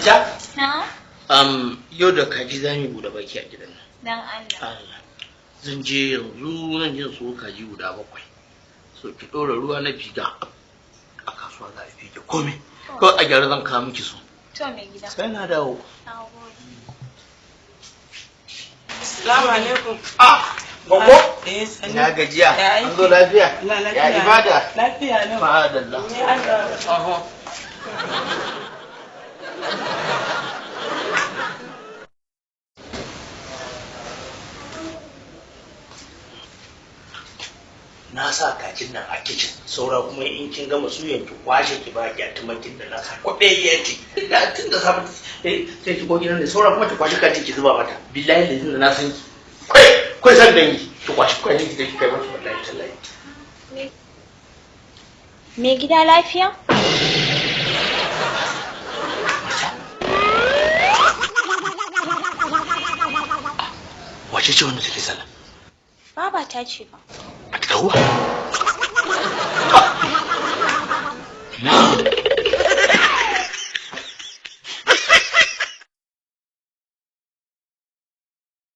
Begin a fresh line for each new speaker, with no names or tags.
Murja?
Na?
Yau da kaji za mu buɗe baki a gidan nan.
Dan Allah.
Allah. Zan je yanzu zan je so kaji guda 7. So ki ɗora ruwa na figa. A kasuwa za a fige komai. Ko a gyara zan kawo miki su.
To mai gida.
Sai na dawo.
Na gode.
Assalamu alaikum.
Ah, Gogo?
Eh, sani.
Ina gajiya.
Ya aiki?
An zo lafiya?
La lafiya.
Ya ibada?
Lafiya lau.
Ma'adallah.
Ni Allah.
Aha. Na sa kajin nan a kicin, saura kuma in kin gama suyan ki kwashe ki ba ki a tumakin da na sa kwabe yanci da tun da safe sai ki gogi nan ne, saura kuma ki kwashe kajin ki zuba mata. Billahi da tun da na san ki kai kai san dangi ki kwashe kajin ki da ki kai mata, wallahi tallahi.
Mai gida lafiya?
Wace ce wanda take sallah?
Baba ta ce ba.
Ba ta dahu ba.